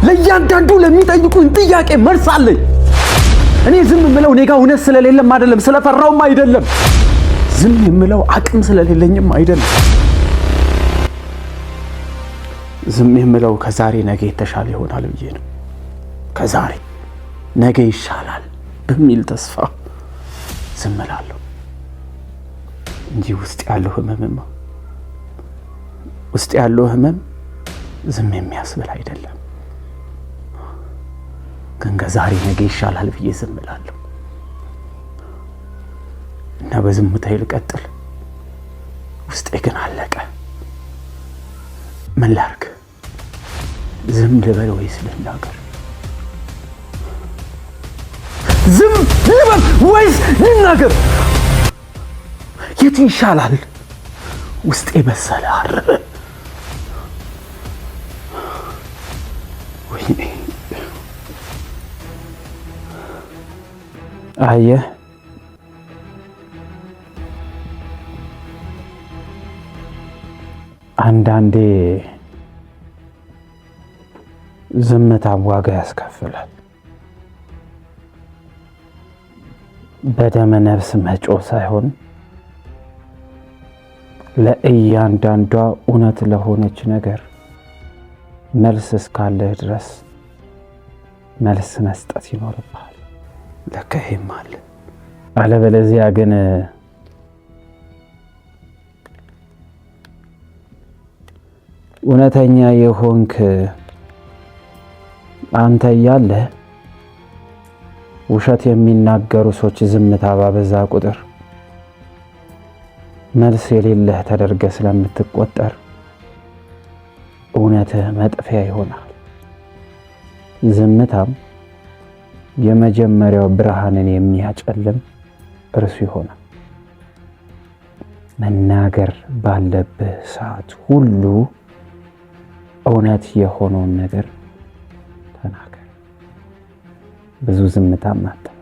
ለእያንዳንዱ ለሚጠይቁኝ ጥያቄ መልስ አለኝ። እኔ ዝም የምለው እኔ ጋር እውነት ስለሌለም አይደለም፣ ስለፈራውም አይደለም። ዝም የምለው አቅም ስለሌለኝም አይደለም። ዝም የምለው ከዛሬ ነገ የተሻለ ይሆናል ብዬ ነው። ከዛሬ ነገ ይሻላል በሚል ተስፋ ዝም እላለሁ እንጂ ውስጥ ያለው ህመምማ ውስጥ ያለው ህመም ዝም የሚያስብል አይደለም። ግን ከዛሬ ነገ ይሻላል ብዬ ዝም እላለሁ እና በዝምታዬ ልቀጥል። ውስጤ ግን አለቀ። ምን ላድርግ? ዝም ልበል ወይስ ልናገር? ዝም ልበል ወይስ ልናገር? የቱ ይሻላል? ውስጤ በሰለ፣ አረረ። ወይኔ አየህ፣ አንዳንዴ ዝምታም ዋጋ ያስከፍላል። በደመ ነፍስ መጮህ ሳይሆን ለእያንዳንዷ እውነት ለሆነች ነገር መልስ እስካለህ ድረስ መልስ መስጠት ይኖርብሃል። ለካ ይሄም አለ። አለበለዚያ ግን እውነተኛ የሆንክ አንተ እያለህ ውሸት የሚናገሩ ሰዎች ዝምታ ባበዛ ቁጥር መልስ የሌለህ ተደርገህ ስለምትቆጠር እውነትህ መጥፊያ ይሆናል። ዝምታም የመጀመሪያው ብርሃንን የሚያጨልም እርሱ ይሆናል። መናገር ባለብህ ሰዓት ሁሉ እውነት የሆነውን ነገር ተናገር። ብዙ ዝምታም አትናገር።